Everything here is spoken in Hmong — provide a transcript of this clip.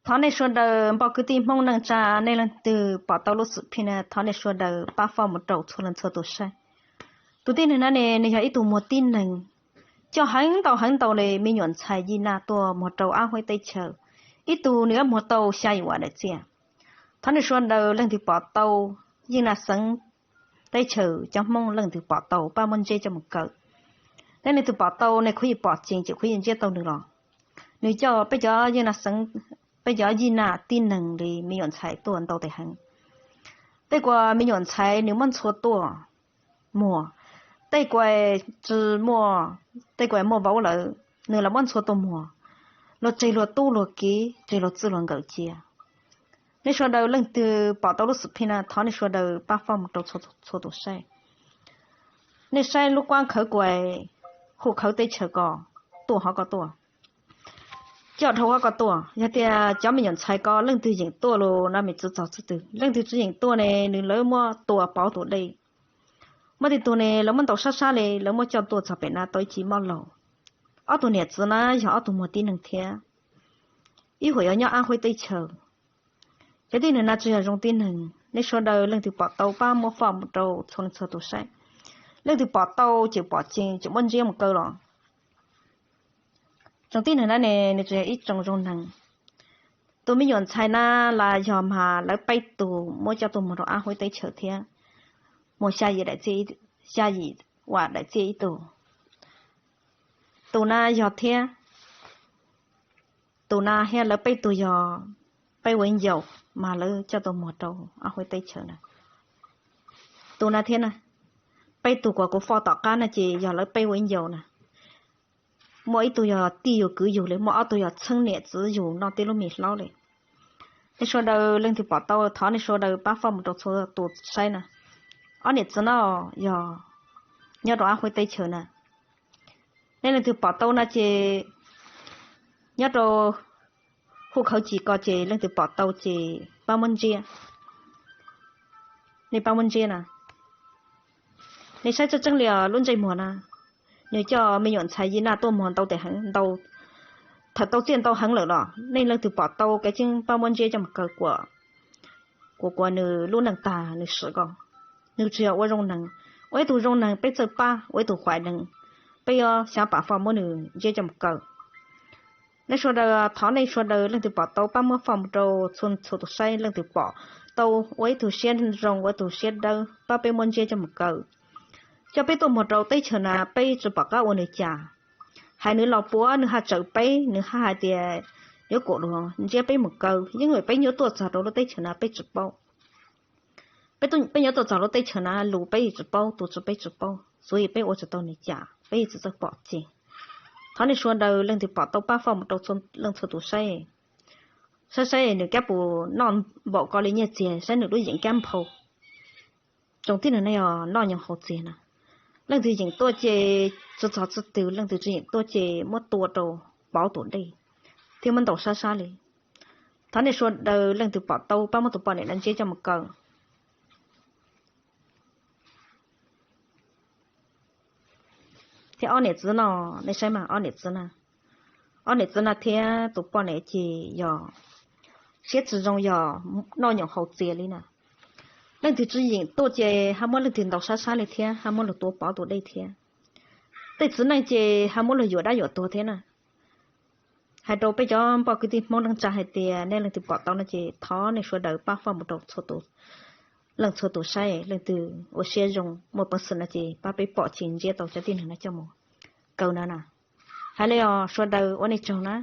Thov nej sawv daws npoj kwv tij Hmoob neej tsa, nej leej twg pom tau lub xwm phij na, thov nej sawv daws pab foj mus rau txhua leej txhua tus saib. Tus tib neeg na ne, nws yog ib tug muag tib neeg, coj heev ntau heev ntau li me nyuam ntxhais Yij Naj tuaj muag rau Ab Huaib teb chaws. Ib tug nws yuav muag tau xya yim ua daim txiaj. Thov nej sawv daws leej twg pom tau Yij Naj xeev teb chaws cov Hmoob, leej twg pom tau pab muab ntsiab coj mus kaw. Nej leej twg pom tau, nej khwv yij pom ces ces khwv yij ntsiab tau nws los. Nws coj peb cov Yij Naj xeev, peb cov Yij Naj tib neeg li me nyuam ntxhais tuaj ntau tes heev. Tej kuas me nyuam ntxhais nws muab ntxhua tuaj muag, tej kuas tsis muaj, tej kuas muaj vauv lawm, nws los muab ntxhua tuaj muag, luag tseg luag tub luag kiv, tseg luag txij luag nkawm cia. Nej sawv daws leej twg pom tau lub xwm phij na, thov nej sawv daws pab foj mus rau txhua tus saib. Nej saib lub kuab khawv kuas, hu khawv teb chaws ko, tuaj hov ko tuaj, coj dhau hov ko tuaj. Yog tias cov me nyuam ntxhais ko leej twg yeem tuaj los no, me txwv txog txwv twg, leej twg tsis yeem tuaj ne, nws lawv muab tua pauv tus dej. Muaj tej tug ne lawv muab ntaus sab sab li, lawv muab coj tuaj txog pem na tau ib ci mob laug. Ob tug niam txiv na yog ob tug muag tib neeg thiab, ib huam yuav nyob Ab Huaib teb chaws. Cov tib neeg na tsis yog zoo tib neeg, nej sawv daws leej twg pom tau pab muab foj mus rau txhua leej txhua tus saib. Leej twg pom tau ces pom ces tseem muab ntsiab mus kaw los. Tsoom tib neeg na ne, nws tsis yog ib tsoom zoo neeg. Tus me nyuam ntxhais na los yog mas lawv peb tug muab coj tuaj muag rau Ab Huaib teb chaws thiab, muag xya yim daim txiaj, xya yim ua daim txiaj ib tug. Tus na yog thiab, tus na thiab lawv peb tug yog peb ua ib ncaus mas lawv coj tuaj muag rau Ab Huaib teb chaws na. Tus na thiab na, peb tug kuas kuv foj tom qab na ces yog lawv peb ua ib ncaus na. Muaj ib tug yog tij yug kwv yug li, muaj ob tug yog txheeb niam txiv yug noj tib lub me hlaub li. Nej sawv daws leej twg pom tau thov nej sawv daws pab foj mus rau txhua tus saib na. Ob niam txiv no yog nyob rau Ab Huaib teb chaws na. Nej leej twg pom tau no ces nyob rau hu khawv cim ko ces leej twg pom tau ces pab muab ntsiab. Nej pab muab ntsiab na. Nej saib tseeb tseeb li os, lub ntsej muag na, nws coj me nyuam ntxhais Yij Naj tuaj muag ntau tes heev ntau, thaum tau txiaj ntau heev lawm los nej leej twg pom tau kev tseeb pab muab ntsiab coj mus kaw kuas, kuas kuas nws lub neej tag nws sim ko. Nws tsis yog ua zoo neeg. Ua ib tug zoo neeg peb txawj pab, ua ib tug huam neeg peb yuav xyav pam foj muab nws ntsiab coj mus kaw. Nej sawv daws, thov nej sawv daws leej twg pom tau pab muab foj mus rau txhua txhua tus saib, leej twg pom tau ua ib tug siab zoo ua ib tug siab dawb pab peb muab ntsiab coj mus kaw. Coj peb tuaj muag rau teb chaws na peb tsis pom qab ua nws cas. Hais nws los puav nws haj tsawm peb, nws haj hais tias yuav kom luag ntsiab peb mus kaw, yeej vim peb nyuam tuaj txog rau lub teb chaws na peb tsis paub. Peb nyuam tuaj txog lub teb chaws na lus peb tsis paub, tus tswv peb tsis paub, xws li peb ua tsis tau nws cas, peb tsis txawj pom ces. Thov nej sawv daws leej twg pom tau pab foj mus rau leej txhua tus saib. Saib saib nws kab puas noj npaum ko li nyiaj txiag, saib nws lub yeem kab nphau. Tsoom tib neeg na yog noj nyoos haus txiag na. Leej twg yeem tuaj ces tsis txog txij twg, leej twg tsis yeem tuaj ces muab tua rau pauv tus dej thiab muab ntaus sab sab li. Thov nej sawv daws leej twg pom tau pab muab tus poj niam no ntsiab coj mus kaw. Thiab ob niam txiv no, nej saib mas ob niam txiv na, ob niam txiv no thiab tus poj niam ces yog siab tsis zoo, yog noj nyoos haus txiag li na. Leej twg tsis yeem tuaj ces haj muab leej twg ntaus sab sab li thiab haj muab luag tua pauv tus dej thiab. Tej txiv neej ces haj muab luag yuam dab yuam tuag thiab na. Hais rau peb cov npoj kwv tij Hmoob neej tsa hais tias nej leej twg pom tau no ces thov nej sawv daws pab foj mus rau leej txhua tus saib, leej twg ua siab zoo muaj peev xwm no ces pab peb pom ces ntsiab tau cov tib neeg no coj mus kaw no na. Hais li os, sawv daws ua nej tsaug na.